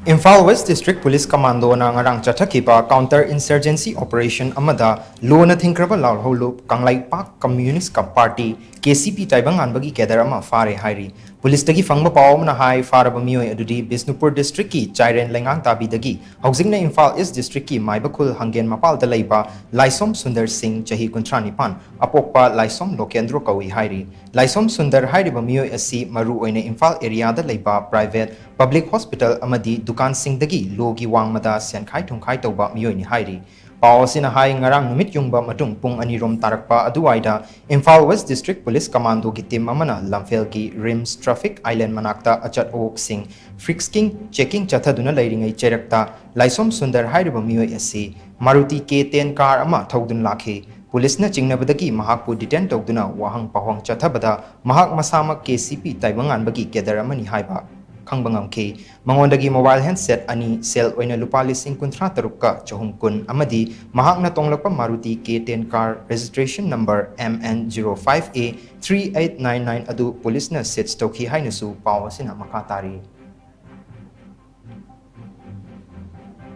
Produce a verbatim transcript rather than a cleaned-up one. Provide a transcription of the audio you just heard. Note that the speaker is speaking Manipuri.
ꯏꯝꯐꯥꯜ West District Police Commandoꯅ ꯉꯔꯥꯡ ꯆꯠꯊꯈꯤꯕ counter insurgency operation ꯑꯃꯗ ꯂꯣꯅ ꯊꯤꯡꯈ꯭ꯔꯕ ꯂꯥꯜꯍꯧꯂꯨꯞ Kangleipak Communist Party, KCP, ꯇꯥꯏꯕꯪꯉꯥꯟꯕꯒꯤ cadre ꯑꯃ ꯐꯥꯔꯦ ꯍꯥꯏꯔꯤ꯫ ꯄꯨꯂꯤꯁꯇꯒꯤ ꯐꯪꯕ ꯄꯥꯎ ꯑꯃꯅ ꯍꯥꯏ, ꯐꯥꯔꯕ ꯃꯤꯑꯣꯏ ꯑꯗꯨꯗꯤ ꯕꯤꯁꯅꯨꯄꯨꯔ districtꯀꯤ ꯆꯥꯏꯔꯦꯟ ꯂꯩꯉꯥꯡ ꯇꯥꯕꯤꯗꯒꯤ, ꯍꯧꯖꯤꯛꯅ ꯏꯝꯐꯥꯜ East Districtꯀꯤ ꯃꯥꯏꯕꯈꯨꯜ ꯍꯪꯒꯦꯟ ꯃꯄꯥꯜꯗ ꯂꯩꯕ ꯂꯥꯏꯁꯣꯝ ꯁꯨꯟꯗꯔ ꯁꯤꯡ, ꯆꯍꯤ ꯀꯨꯟꯊ꯭ꯔꯥ ꯅꯤꯄꯥꯟ, ꯑꯄꯣꯛꯄ ꯂꯥꯏꯁꯣꯝ ꯂꯣꯀꯦꯟꯗ꯭ꯔꯣ ꯀꯧꯏ ꯍꯥꯏꯔꯤ꯫ ꯂꯥꯏꯁꯣꯝ ꯁꯨꯟꯗꯔ ꯍꯥꯏꯔꯤꯕ ꯃꯤꯑꯣꯏ ꯑꯁꯤ ꯃꯔꯨ ꯑꯣꯏꯅ ꯏꯝꯐꯥꯜ areaꯗ ꯂꯩꯕ private public hospital ꯑꯃꯗꯤ ꯗꯨꯀꯥꯟꯁꯤꯡꯗꯒꯤ ꯂꯣꯒꯤ ꯋꯥꯡꯃꯗ ꯁꯦꯟꯈꯥꯏ ꯊꯨꯝꯈꯥꯏ ꯇꯧꯕ ꯃꯤꯑꯣꯏꯅꯤ ꯍꯥꯏꯔꯤ꯫ ꯄꯥꯎ ꯑꯁꯤꯅ ꯍꯥꯏ, ꯉꯔꯥꯡ ꯅꯨꯃꯤꯠ ꯌꯨꯡꯕ ꯃꯇꯨꯡ ꯄꯨꯡ ꯑꯅꯤ ꯔꯣꯝ ꯇꯥꯔꯛꯄ ꯑꯗꯨꯋꯥꯏꯗ Imphal West District Police Commandoꯒꯤ team ꯑꯃꯅ ꯂꯝꯐꯦꯜꯒꯤ RIMS traffic island ꯃꯅꯥꯛꯇ ꯑꯆꯠ ꯑꯋꯣꯛꯁꯤꯡ frisking, checking ꯆꯠꯊꯗꯨꯅ ꯂꯩꯔꯤꯉꯩ ꯆꯩꯔꯛꯇ ꯂꯥꯏꯁꯣꯝ ꯁꯨꯟꯗꯔ ꯍꯥꯏꯔꯤꯕ ꯃꯤꯑꯣꯏ ꯑꯁꯤ Maruti K ten car ꯑꯃ ꯊꯧꯗꯨꯅ ꯂꯥꯛꯈꯤ꯫ ꯄꯨꯂꯤꯁꯅ ꯆꯤꯡꯅꯕꯗꯒꯤ ꯃꯍꯥꯛꯄꯨ detain ꯇꯧꯗꯨꯅ ꯋꯥꯍꯪ ꯄꯥꯎꯍꯪ ꯆꯠꯊꯕꯗ ꯃꯍꯥꯛ ꯃꯁꯥꯃꯛ KCP ꯇꯥꯏꯕꯪꯉꯥꯟꯕꯒꯤ cadre ꯑꯃꯅꯤ ꯍꯥꯏꯕ ꯈꯪꯕ ꯉꯝꯈꯤ꯫ ꯃꯉꯣꯟꯗꯒꯤ mobile handset ꯑꯅꯤ, ꯁꯦꯜ ꯑꯣꯏꯅ ꯂꯨꯄꯥ ꯂꯤꯁꯤꯡ ꯀꯨꯟꯊ꯭ꯔꯥ ꯇꯔꯨꯛꯀ ꯆꯍꯨꯝ ꯀꯨꯟ ꯑꯃꯗꯤ ꯃꯍꯥꯛꯅ ꯇꯣꯡꯂꯛꯄ Maruti K ten car registration number M N zero five A three eight nine nine ꯑꯗꯨ ꯄꯨꯂꯤꯁꯅ seize ꯇꯧꯈꯤ ꯍꯥꯏꯅꯁꯨ ꯄꯥꯎ ꯑꯁꯤꯅ ꯃꯈꯥ ꯇꯥꯔꯤ꯫